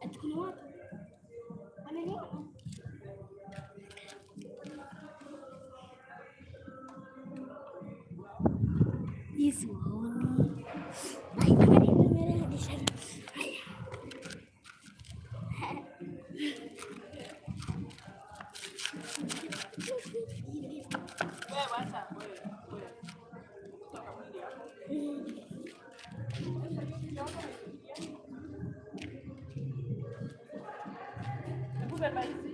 Ati kuna watu wananiona. Siwaoni. Hebu beba hizi.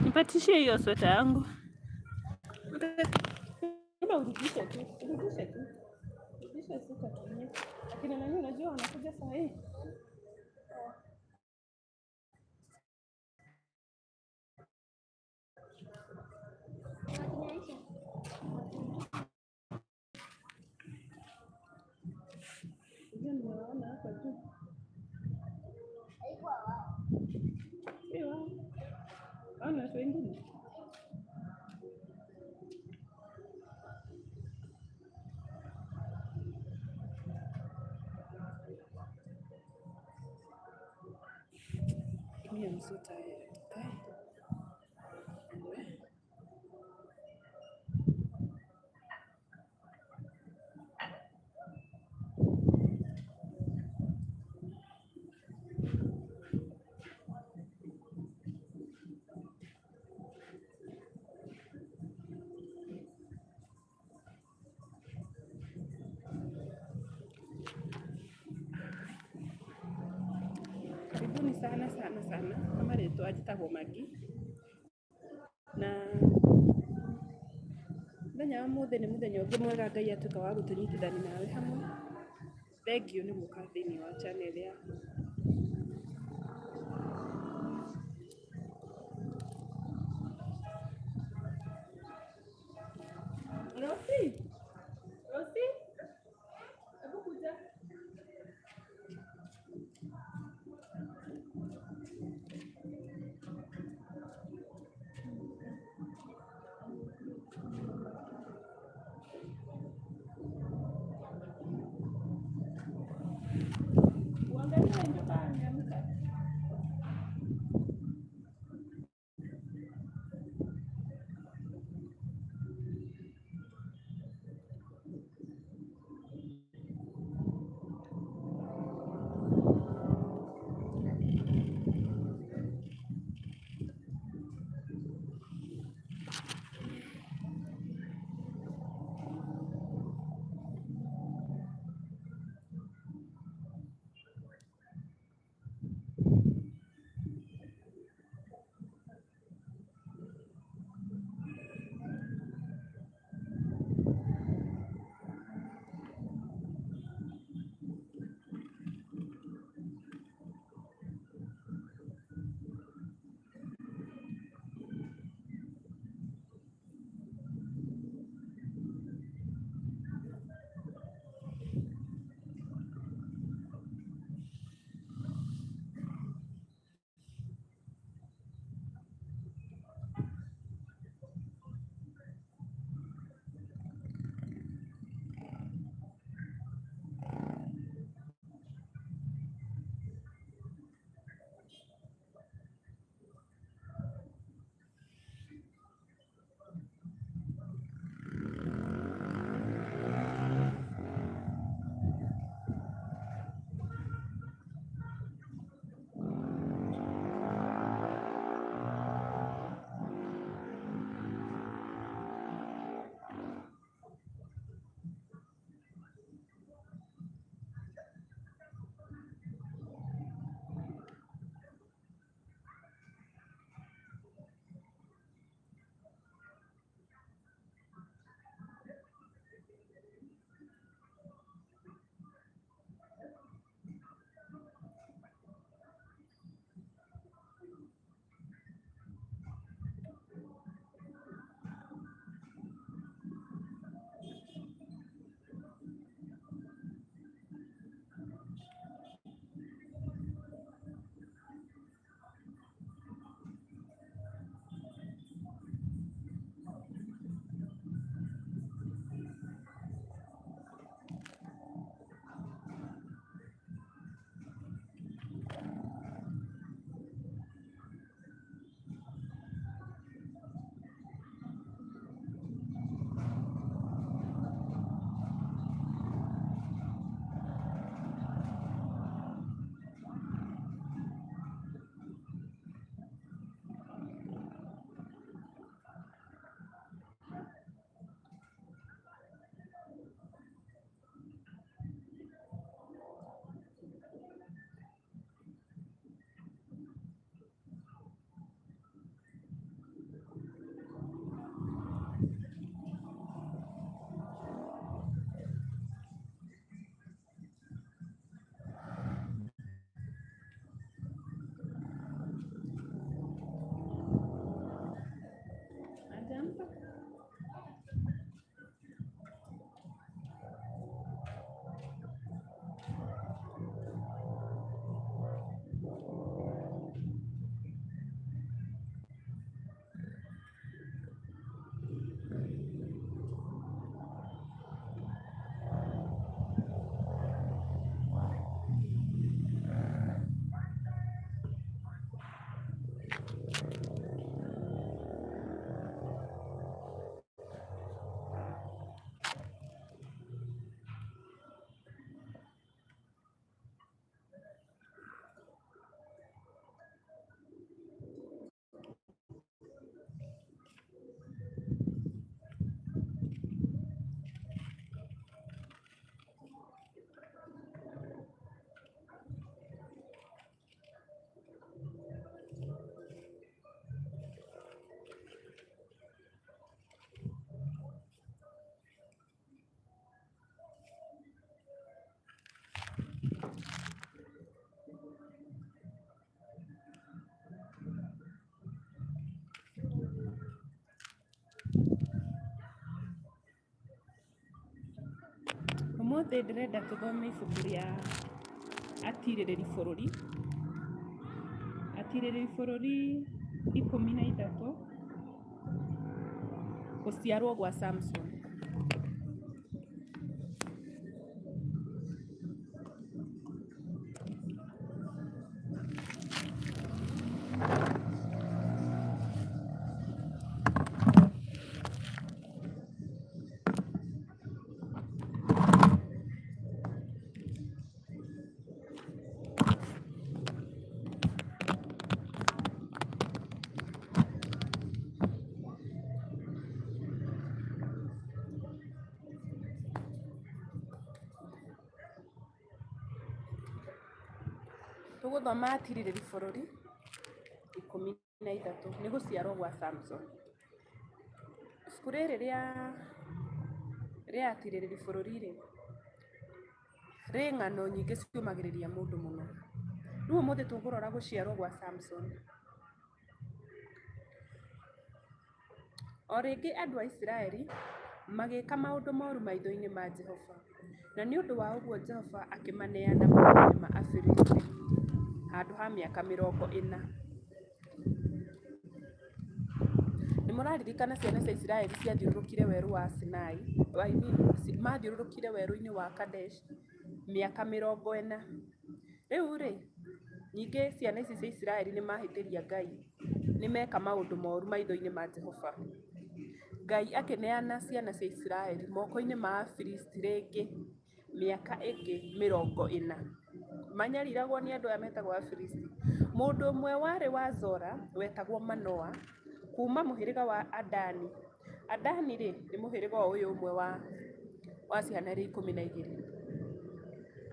Nipatishie hiyo sweta yangu. Kama urudishe tu, urudishe tu. Rudisha sitatumia. Lakini nani unajua wanakuja saa hii. Hiyo nimewaona hapa juu. Si wao. Hao ni watu wengine. Me, I'm so tired. Kai. We. Karibuni sana sana sana kwa marĩtwa njĩtagwo Maggie na mũthenya wa ũmũthĩ nĩ mũthenya ũngĩ mwega Ngai atuĩka wa gũtũnyitithania nawe hamwe. Thengiũ nĩ gũka thĩinĩ wa channel yakwa. Rosi, Rosi, hebu kuja. Uangalie Ũmũthĩ ndĩrenda tũthome ibuku rĩa Atirĩrĩri Bũrũri. Atirĩrĩri Bũrũri 13, gũciarwo gwa Samson. Tũgũthoma Atirĩrĩri Bũrũri 13, nĩ gũciarwo gwa Samson. Ibuku rĩrĩ rĩa Atirĩrĩri Bũrũri rĩ, rĩ ng'ano nyingĩ ciũmagĩrĩria mũndũ mũno. Rĩu ũmũthĩ tũkũrora gũciarwo gwa Samson. O rĩngĩ andũ a Isiraeli magĩka maũndũ moru maitho-inĩ ma Jehova, na nĩ ũndũ wa ũguo Jehova akĩmaneana moko-inĩ ma Afilisti handũ ha mĩaka 40. Nĩ mũraririkana ciana cia Isiraeli ciathiũrũrũkire werũ wa Sinai, I mean, mathiũrũrũkire werũ-inĩ wa Kadesh mĩaka 40. Rĩu rĩ, ningĩ ciana ici cia Isiraeli nĩ mahĩtĩria Ngai, nĩ meka maũndũ moru maitho-inĩ ma Jehova. Ngai akĩneana ciana cia Isiraeli moko-inĩ ma Afilisti rĩngĩ mĩaka ĩngĩ 40. Manyariragwo nĩ andũ aya metagwo Afilisti. Mũndũ ũmwe warĩ wa Zora wetagwo Manoa, kuma mũhĩrĩga wa Adani. Adani rĩ, nĩ mũhĩrĩga o ũyũ ũmwe wa ciana iria 12.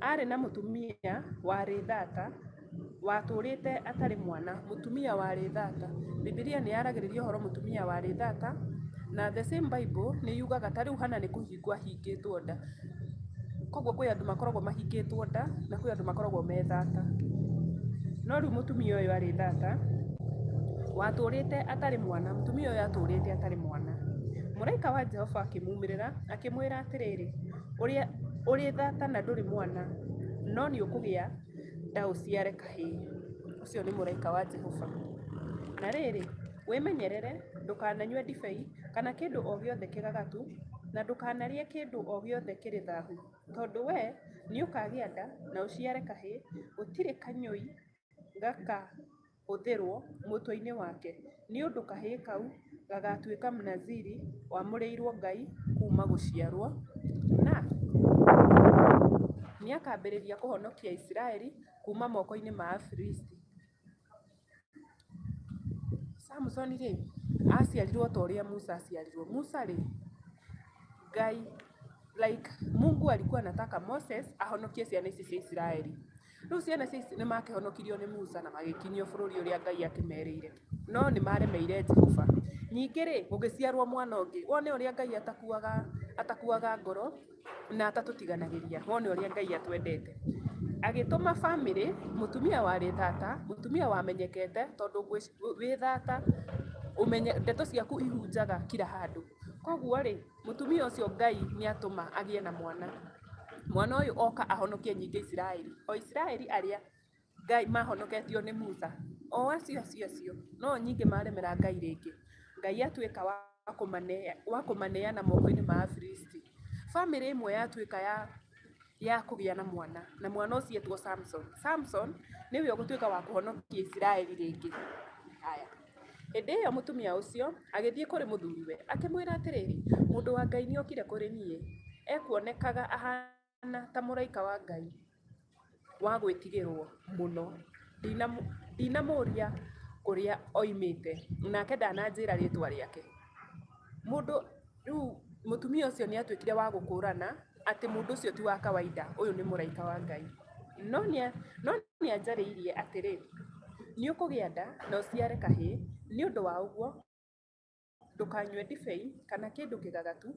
Arĩ na mũtumia warĩ thata, watũrĩte atarĩ mwana, mũtumia warĩ thata. Bibilia nĩ yaragĩrĩria ũhoro mũtumia warĩ thata, na the same Bible nĩ yugaga ta rĩu Hannah nĩ kũhingwo ahingĩtwo nda. Koguo kwĩ andũ makoragwo mahingĩtwo nda, na kwĩ andũ makoragwo me thata. No rĩu mũtumia ũyũ arĩ thata, watũrĩte atarĩ mwana, mũtumia ũyũ atũrĩte atarĩ mwana. Mũraika wa Jehova akĩmumĩrĩra, akĩmwĩra atĩrĩrĩ, ũrĩa ũrĩ thata na ndũrĩ mwana, no nĩ ũkũgĩa nda ũciare kahĩĩ. Ũcio nĩ mũraika wa Jehova. Na rĩrĩ, wĩmenyerere ndũkananyue ndibei kana kĩndũ o gĩothe kĩgagatu, na ndũkanarĩe kĩndũ o gĩothe kĩrĩ thahu, tondũ wee nĩũkagĩa nda na ũciare kahĩĩ, gũtirĩ kanyũi gakahũthĩrwo mũtwe-inĩ wake, nĩ ũndũ kahĩĩ kau gagaatuĩka Mũnaziri wamũrĩirwo Ngai kuuma gũciarwo, na nĩakambĩrĩria kũhonokia Isiraeli kuuma moko-inĩ ma Afilisti. Samusoni rĩ, aciarirwo ta ũrĩa Musa aciarirwo. Musa rĩ, Ngai like Mungu alikuwa anataka Moses ahonokie ciana ici cia Isiraeli. Rĩu ciana ici nĩ makĩhonokirio nĩ Musa na magĩkinyio bũrũri ũrĩa Ngai akĩmerĩire, no nĩ maremeire Jehova. Ningĩ rĩ, gũgĩciarwo mwana ũngĩ, wone ũrĩa Ngai atakuaga, atakuaga ngoro na atatũtiganagĩria, wone ũrĩa Ngai atwendete. Agĩtũma bamĩrĩ, mũtumia warĩ thata, mũtumia wamenyekete, tondũ wĩ thata ndeto ciaku ihunjaga kila handũ. Koguo rĩ, mũtumia ũcio Ngai nĩ atũma agĩe na mwana. Mwana ũyũ oka ahonokie nyingĩ Isiraeli. O Isiraeli arĩa Ngai mahonoketio nĩ Musa, o acio acio acio, no nyingĩ maremera Ngai rĩngĩ. Ngai atuĩka wa kũmaneana moko-inĩ ma Afilisti. Bamĩrĩ ĩmwe yatuĩka ya kũgĩa na mwana, na mwana ũcio etwo Samson. Samson nĩwe ũgũtuĩka wa kũhonokia Isiraeli rĩngĩ. Haya. Hĩndĩ ĩyo mũtumia ũcio agĩthiĩ kũrĩ mũthuriwe, akĩmwĩra atĩrĩrĩ, mũndũ wa Ngai nĩokire kũrĩ niĩ, ekuonekaga ahaana ta mũraika wa Ngai wa gwĩtigĩrwo mũno. Ndinamũũria kũrĩa oimĩte, nake ndananjĩra rĩĩtwa rĩake. Mũndũ rĩu mũtumia ũcio nĩ atuĩkire wa gũkũrana atĩ mũndũ ũcio ti wa kawaida, ũyũ nĩ mũraika wa Ngai. No nĩ anjarĩirie atĩrĩ, nĩ ũkũgĩa nda na ũciare kahĩĩ, nĩ ũndũ wa ũguo ndũkanyue ndibei kana kĩndũ kĩgagatu,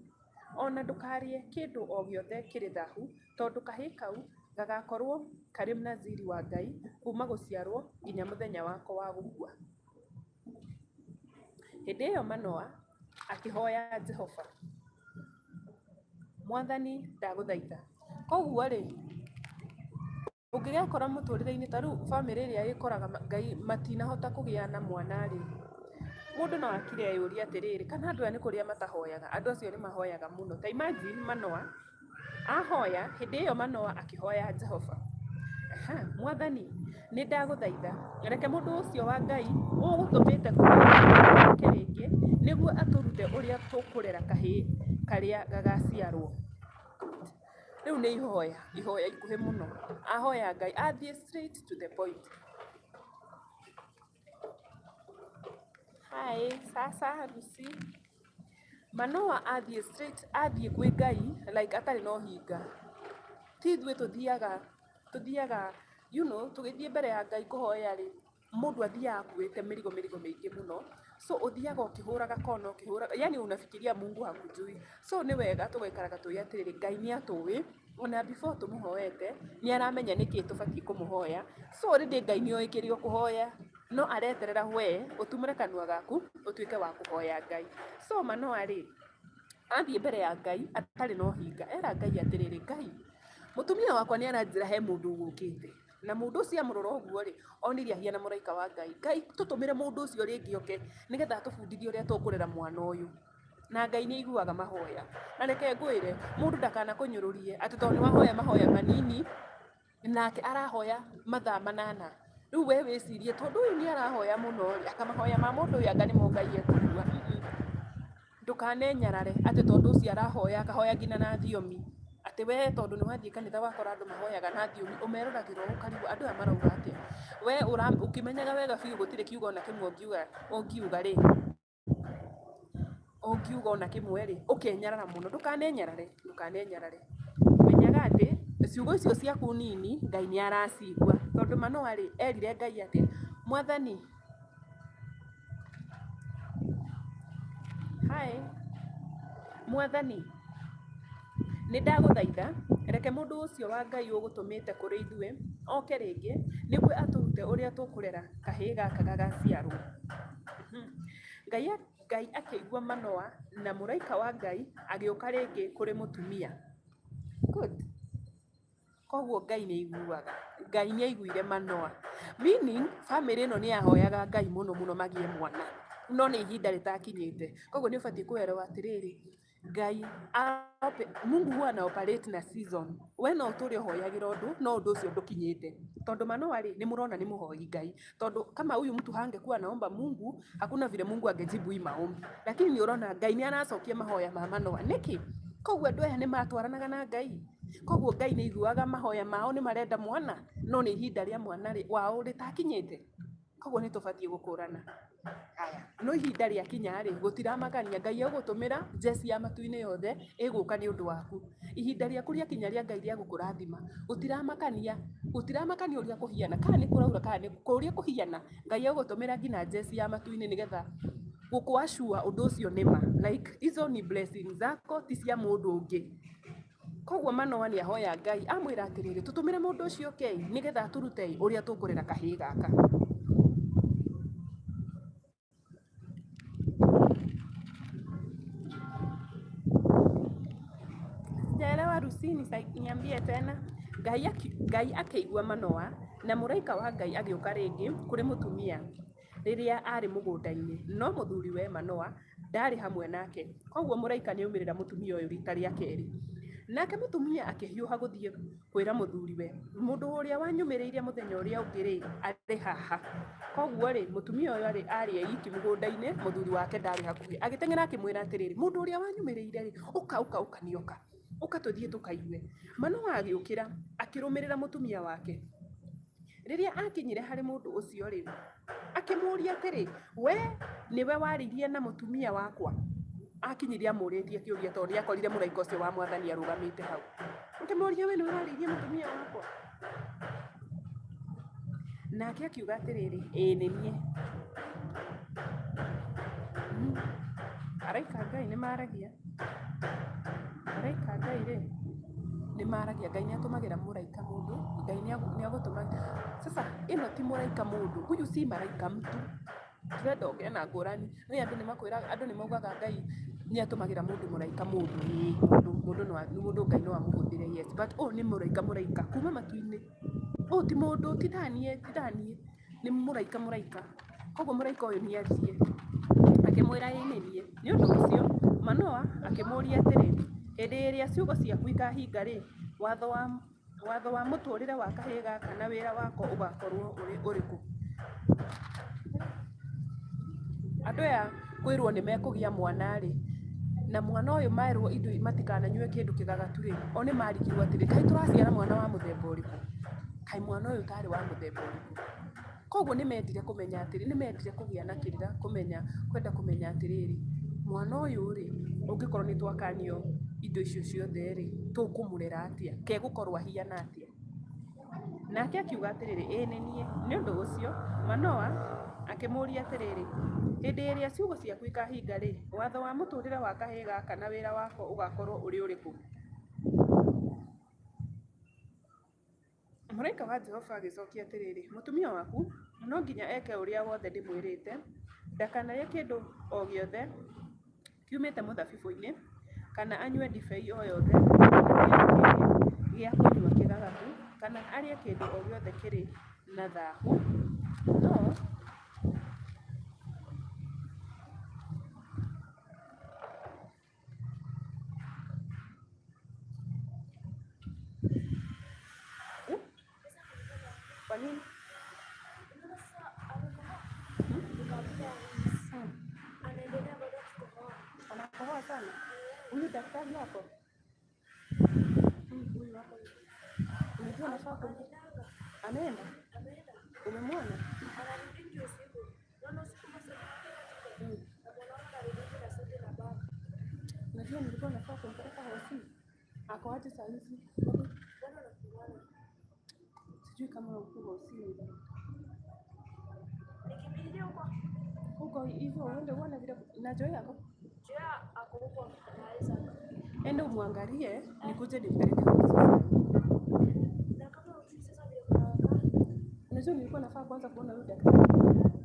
o na ndũkarĩe kĩndũ o gĩothe kĩrĩ thahu, tondũ kahĩĩ kau gagaakorũo karĩ Mũnaziri wa Ngai kuuma gũciarũo nginya mũthenya wako wa gũkua. Hĩndĩ ĩyo Manoa akĩhoya Jehova, Mwathani ndagũthaitha, Koguo rĩ, ũngĩgekora mũtũrĩre-inĩ ta rĩu bamĩrĩ ĩrĩa ĩkoraga Ngai matinahota kũgĩa na mwana rĩ, mũndũ no akire eyũrie atĩrĩrĩ, kana andũ aya nĩ kũrĩa matahoyaga? Andũ acio nĩ mahoyaga mũno. Ta imagine Manoa ahoya, hĩndĩ ĩyo Manoa akĩhoya Jehova, Mwathani nĩ ndagũthaitha reke mũndũ ũcio wa Ngai ũgũtũmĩte oke rĩngĩ nĩguo atũrute ũrĩa tũkũrera kahĩĩ karĩa gagaciarwo. Rĩu nĩ ihoya, ihoya ikuhĩ mũno. Ahoya Ngai, athiĩ straight to the point. Hi, sasa Lucy. Manoa athiĩ straight, athiĩ kwĩ Ngai like atarĩ na ũhinga. Ti ithuĩ tũthiaga, tũthiaga you know, tũgĩthiĩ mbere ya Ngai kũhoya rĩ, mũndũ athiaga akuĩte mĩrigo mĩrigo mĩingĩ mũno. So ũthiaga ũkĩhũraga kona ũkĩhũraga, yani unafikiria Mungu hakujui. So nĩ wega tũgaikaraga tũĩ atĩrĩrĩ, Ngai nĩ atũĩ, ona before tũmũhoete, nĩ aramenya nĩkĩ tũbatiĩ kũmũhoya. So already Ngai nĩ oĩ kĩrĩa ũkũhoya, no areterera we ũtumũre kanua gaku ũtuĩke wa kũhoya Ngai. So Manoa rĩ, athiĩ mbere ya Ngai atarĩ na ũhinga, era Ngai atĩrĩrĩ, Ngai, mũtumia wakwa nĩ aranjĩra he mũndũ ũgũkĩte. Na mũndũ ũcio amũrora ũguo rĩ, onire ahiana mũraika wa Ngai. Ngai tũtũmĩre mũndũ ũcio rĩngĩ oke, nĩgetha atũbundithie ũrĩa tũkũrera mwana ũyũ. Na Ngai nĩ aiguaga mahoya. Na reke ngwĩre, mũndũ ndakanakũnyũrũrie atĩ tondũ nĩ wahoya mahoya manini, nake arahoya mathaa manana. Rĩu we wĩcirie tondũ ũyũ nĩ arahoya mũno rĩ, anga mahoya ma mũndũ ũyũ anga nĩmo Ngai ekũigua. Ndũkanenyarare atĩ tondũ ũcio arahoya akahoya nginya na thiomi, atĩ we tondũ nĩ wathiĩ kanitha wakora andũ mahoyaga na thiomi, ũmeroragĩra ũũ ũkarigwo andũ aya marauga atĩa. We ũkĩmenyaga wega biũ gũtirĩ kiugo ona kĩmwe ũngiuga ũngiuga rĩ, ũngiuga ona kĩmwe rĩ, ũkenyarara mũno. Ndũkanenyarare, ndũkanenyarare. Menyaga atĩ ciugo icio ciaku nini Ngai nĩ aracigua. Tondũ Manoa rĩ, erire Ngai atĩa? Mwathani, Hi. Mwathani, nĩ ndagũthaitha, reke mũndũ ũcio wa Ngai ũgũtũmĩte kũrĩ ithuĩ oke rĩngĩ, nĩguo atũrute ũrĩa tũkũrera kahĩĩ gaka gagaciarwo. Ngai, Ngai akĩigua Manoa, na mũraika wa Ngai agĩũka rĩngĩ kũrĩ mũtumia. Good. Koguo Ngai nĩ aiguaga. Ngai nĩ aiguire Manoa. Meaning, bamĩrĩ ĩno nĩ yahoyaga Ngai mũno mũno magĩe mwana, no nĩ ihinda rĩtakinyĩte. Koguo nĩ ũbatiĩ kũerewa atĩrĩrĩ, Ngai, Mungu huwa ana operate na season. We no ũtũre ũhoyagĩra ũndũ, no ũndũ ũcio ndũkinyĩte. Tondũ Manoa rĩ, nĩ mũrona nĩ mũhoi Ngai. Tondũ kama huyu mtu hangekuwa anaomba Mungu, hakuna vile Mungu angejibu hii maombi. Lakini nĩ ũrona Ngai nĩ aracokia mahoya ma Manoa. Nĩkĩ? Koguo andũ aya nĩ matwaranaga na Ngai. Koguo Ngai nĩ aiguaga mahoya mao nĩ marenda mwana, no nĩ ihinda rĩa mwana wao rĩtakinyĩte. Koguo nĩ tũbatiĩ gũkũrana. Haya, no ihinda rĩakinya rĩ, gũtiramakania Ngai egũtũmĩra njeci ya matu-inĩ yothe ĩgũka nĩ ũndũ waku. Ihinda rĩaku rĩakinya rĩa Ngai rĩa gũkũrathima, gũtiramakania, gũtiramakania ũrĩa kũhiana, kana nĩ kũraura kana nĩ ũrĩa kũhiana, Ngai egũtũmĩra nginya njeci ya matu-inĩ nĩgetha gũkũ assure ũndũ ũcio nĩ ma. Like hizo ni blessing zako ti cia mũndũ ũngĩ. Koguo Manoa nĩ ahoya Ngai amwĩra atĩrĩrĩ, tũtũmĩre mũndũ ũcio oke nĩgetha atũrute ũrĩa tũkũrera kahĩĩ gaka. Sijaelewa Rusini, niambie tena. Ngai akĩigua Manoa, na mũraika wa Ngai agĩũka rĩngĩ kũrĩ mũtumia rĩrĩa aarĩ mũgũnda-inĩ, no mũthuriwe Manoa ndaarĩ hamwe nake. Kwoguo mũraika nĩ aumĩrĩra mũtumia ũyũ rita rĩa kerĩ. Nake mũtumia akĩhiũha gũthiĩ kwĩra mũthuriwe, "Mũndũ ũrĩa wanyumĩrĩire mũthenya ũrĩa ũngĩ-rĩ, arĩ haha." Kwoguo-rĩ, mũtumia ũyũ arĩ e iki mũgũnda-inĩ, mũthuri wake ndaarĩ hakuhĩ. Agĩteng'era akĩmwĩra atĩrĩrĩ, "Mũndũ ũrĩa wanyumĩrĩire-rĩ, ũka, ũka, ũka, nĩ oka. Ũka tũthiĩ tũkaigue." Manoa agĩũkĩra, akĩrũmĩrĩra mũtumia wake. Rĩrĩa aakinyire harĩ mũndũ ũcio-rĩ, akĩmũũria atĩrĩ, "Wee nĩwe waririe na mũtumia wakwa?" Aakinyire amũũrĩtie kĩũria tondũ nĩ akorire mũraika ũcio wa Mwathani arũgamĩte hau. Akĩmũũria, "Wee nĩwe ũrarĩirie mũtumia wakwa?" Nake akiuga atĩrĩrĩ, "Ĩĩ nĩ niĩ." Araika a Ngai nĩ maragia. Araika a Ngai rĩ, nĩ maragia. Ngai nĩ atũmagĩra mũraika mũndũ, Ngai nĩ agũtũmagĩra. Sasa ĩno ti mũraika mũndũ, huyu si malaika mtu. Ndĩrenda ũgĩe na ngũrani. Nĩ andũ nĩ makwĩraga, andũ nĩ maugaga Ngai Nĩ atũmagĩra mũndũ mũraika mũndũ ĩĩ mũndũ mũndũ no mũndũ Ngai no amũhũthĩre yes but ũyũ nĩ mũraika mũraika kuma matu-inĩ. Ũyũ ti mũndũ ti Daniel ti Daniel nĩ mũraika mũraika. Koguo mũraika ũyũ nĩ aririe akĩmwĩra ĩĩ nĩ niĩ. Nĩ ũndũ ũcio Manoa akĩmũũria atĩrĩ, hĩndĩ ĩrĩa ciugo ciaku ikahinga-rĩ, watho wa Watho wa mũtũũrĩre wa kahĩĩ gaka na wĩra wako ũgakorũo ũrĩ ũrĩkũ? Andũ aya kwĩrwo nĩ mekũgĩa mwana-rĩ, na mwana ũyũ merwo indo matikananyue kĩndũ kĩgagatu-rĩ, o nĩ marigirwo atĩrĩ, kaĩ tũraciara mwana wa mũthemba ũrĩkũ? Kaĩ mwana ũyũ tarĩ wa mũthemba ũrĩkũ? Koguo nĩ mendire kũmenya atĩrĩ, nĩ mendire kũgĩa na kĩrĩra kũmenya, kwenda kũmenya atĩrĩrĩ, mwana ũyũ rĩ, ũngĩkorwo nĩ twakanio indo icio ciothe rĩ, tũkũmũrera atĩa? Kegũkorwo ahiana atĩa? Nake akiuga atĩrĩrĩ, ĩĩ nĩ niĩ. Nĩ ũndũ ũcio Manoa akĩmũũria atĩrĩrĩ, hĩndĩ ĩrĩa ciugo ciaku ikahinga rĩ, watho wa mũtũũrĩre wa kahĩĩ gaka na wĩra wako ũgaakorũo ũrĩ ũrĩkũ? Mũraika wa Jehova agĩcokia atĩrĩ, Mũtumia waku no nginya eke ũrĩa wothe ndĩmwĩrĩte. Ndakanarĩe kĩndũ o gĩothe kiumĩte mũthabibũ-inĩ, kana anyue ndibei o yothe, kana kĩndũ kĩngĩ gĩa kũnyua kĩgagatu, kana arĩe kĩndũ o gĩothe kĩrĩ na thaahu. No... Kwa nini? Anakohoa sana. Huyu daktari wako? Huyu wako. Unajua anafaa Ameenda? Umemwona? Unajua nilikuwa nafaa kumpeleka hosi. Ako aje saa hizi? Sijui kama huko hosi. Huko hivyo uende uone vile na Joy ako. Enda umwangalie nikuje nimpeleke hosi. Unajua nilikuwa nafaa kwanza kuona huyu daktari.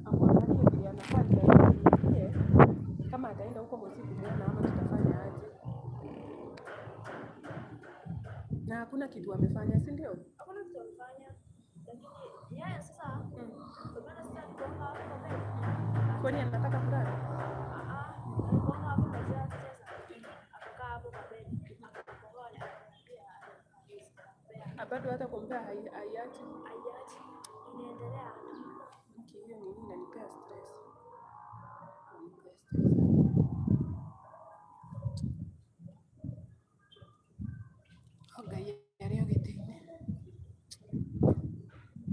Amwangalie vile anakaa ndio aniambie kama ataenda huko hosi kumuona ama tutafanya aje. Na hakuna kitu amefanya, si ndio? Hakuna kitu amefanya. Lakini yeye sasa kwa maana sasa alikuwa hapo mbele. Kwani anataka kulala? Alikuwa hapo mbele akicheza. Akakaa hapo kwa bed. Akakohoa na akamwambia Bado hata kumpea haiachi. Haiachi. Inaendelea. Okay, hiyo nini inanipea stress. Inanipea stress. Ngai arĩ o gĩtĩ-inĩ.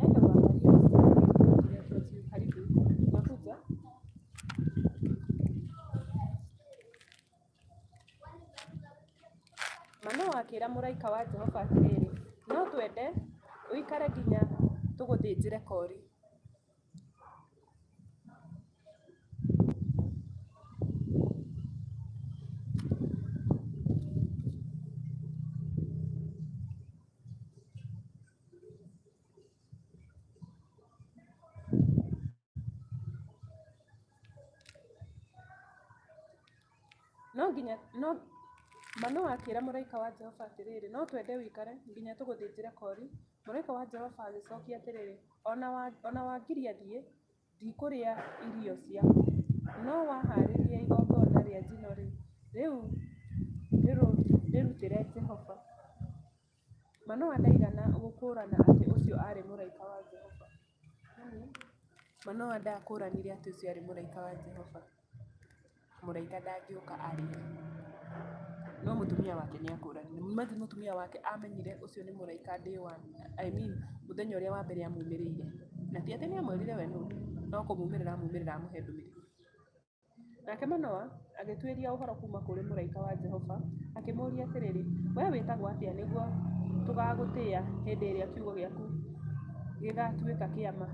Enda uangalie karibu. Nakuja. Manoa akĩra mũraika wa Jehova atĩrĩ, no twende ũikare nginya tũgũthĩnjĩre kori. No nginya no Manoa akĩra mũraika wa Jehova atĩrĩ, no twende ũikare nginya tũgũthĩnjĩre kori. Mũraika wa Jehova agĩcokia atĩrĩ, o na wangiria thiĩ, ndikũrĩa irio ciaku. No wahaarĩria igongona rĩa njino-rĩ, rĩu rĩrutĩre Jehova. Manoa ndaigana gũkũũrana atĩ ũcio aarĩ mũraika wa Jehova. Manoa ndakũũranire atĩ ũcio aarĩ mũraika wa Jehova. Mũraika ndangĩũka arie. No mũtumia wake nĩ akũranire. Imagine mũtumia wake amenyire ũcio nĩ mũraika day one. I mean, mũthenya ũrĩa wa mbere amumĩrĩire. Na ti atĩ nĩ amwĩrire we nũ, no kũmumĩrĩra amumĩrĩra amũhe ndũmĩrĩri. Nake Manoa agĩtuĩria ũhoro kuuma kũrĩ mũraika wa Jehova, akĩmũũria atĩrĩ, wee wĩtagwo atĩa nĩguo tũgaagũtĩĩa hĩndĩ ĩrĩa kiugo gĩaku gĩgaatuĩka kĩa ma?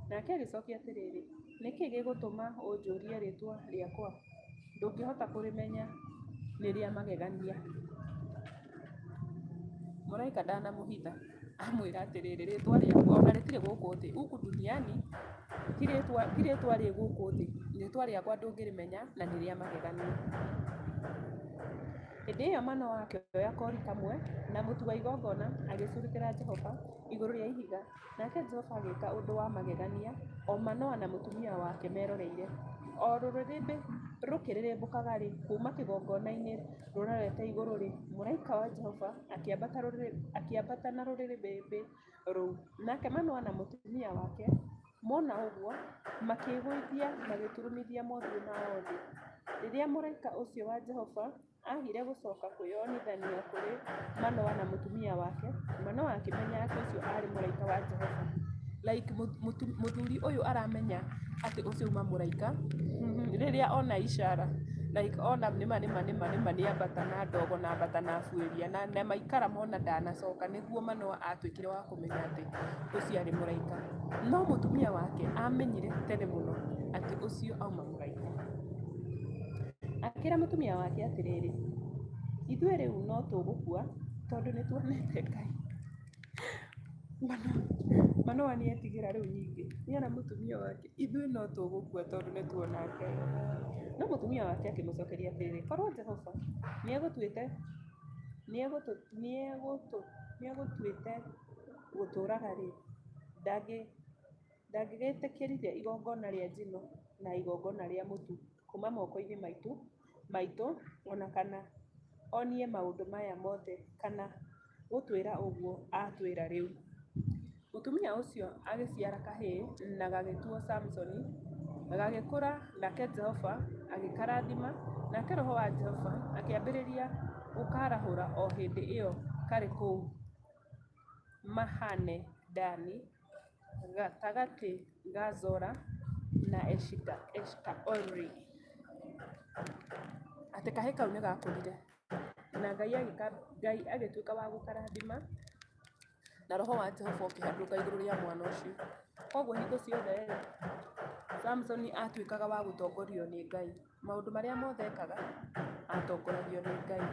Nake agĩcokia atĩrĩ, nĩ kĩĩ gĩgũtũma ũnjũrie rĩĩtwa rĩakwa? Ndũngĩhota kũrĩmenya, nĩ rĩa magegania. Mũraika ndanamũhitha, amwĩra atĩrĩrĩ, rĩtwa rĩakwa ona rĩtirĩ gũkũ thĩ, huku duniani Ti rĩtwa rĩ gũkũ thĩ, rĩtwa rĩakwa ndũngĩrĩmenya na nĩ rĩa magegania. Hĩndĩ ĩyo Manoa akĩoya kori kamwe na mũtu wa igongona, agĩcurutĩra Jehova igũrũ rĩa ihiga, nake Jehova agĩĩka ũndũ wa magegania o Manoa na mũtumia wake meroreire. O rũrĩrĩmbĩ rũkĩrĩrĩmbũkaga-rĩ, kuuma kĩgongona-inĩ rũrorete igũrũ-rĩ, mũraika wa Jehova akĩambata na rũrĩrĩmbĩ rũu. Nake Manoa na mũtumia wake mona ũguo, makĩĩgũithia magĩturumithia mothiũ mao thĩ. Rĩrĩa mũraika ũcio wa Jehova aagire gũcoka kwĩyonithania kũrĩ Manoa na mũtumia wake, Manoa akĩmenya atĩ ũcio aarĩ mũraika wa Jehova. Like mũthuri ũyũ aramenya atĩ ũcio uma mũraika rĩrĩa ona ishara, like ona nĩma nĩma nĩma nĩma nĩ ambata na ndogo na ambata na buĩria na maikara mona ndanacoka, nĩguo Manoa atuĩkire wa kũmenya atĩ ũcio arĩ mũraika. No mũtumia wake amenyire tene mũno atĩ ũcio auma mũraika. Akĩra mũtumia wake atĩrĩrĩ, ithuĩ rĩu no tũgũkua tondũ nĩ tuonete Ngai. Manoa nĩ etigĩra rĩu ningĩ, nĩ era mũtumia wake, ithuĩ no tũgũkua tondũ nĩ tuona Ngai. No mũtumia wake akĩmũcokeria atĩrĩrĩ, korwo Jehova nĩ egũtuĩte gũtũũraga-rĩ, ndangĩgĩtĩkĩrire igongona rĩa njino na igongona rĩa mũtu kuuma moko-inĩ maitũ o na kana onie maũndũ maya mothe kana gũtwĩra ũguo atwĩra rĩu. Mũtumia ũcio agĩciara kahĩĩ na gagĩtuwo Samusoni. Gagĩkũra, nake Jehova agĩkarathima, nake Roho wa Jehova akĩambĩrĩria gũkarahũra o hĩndĩ ĩyo karĩ kũu Mahane-Dani, gatagatĩ ga Zora na Eshitaoli. Atĩ kahĩĩ kau nĩ gakũrire na Ngai agĩtuĩka wa gũkarathima, na roho wa Jehova ũkĩharũrũka igũrũ rĩa mwana ũcio. Koguo hingo ciothe rĩ, Samsoni atuĩkaga wa gũtongorio nĩ Ngai. Maũndũ marĩa mothe ekaga, atongoragio nĩ Ngai.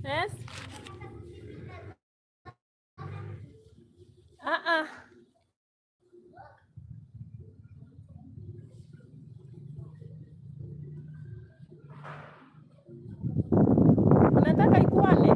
Yes. Ah ah. Unataka ikuane?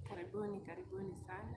Karibuni, karibuni sana.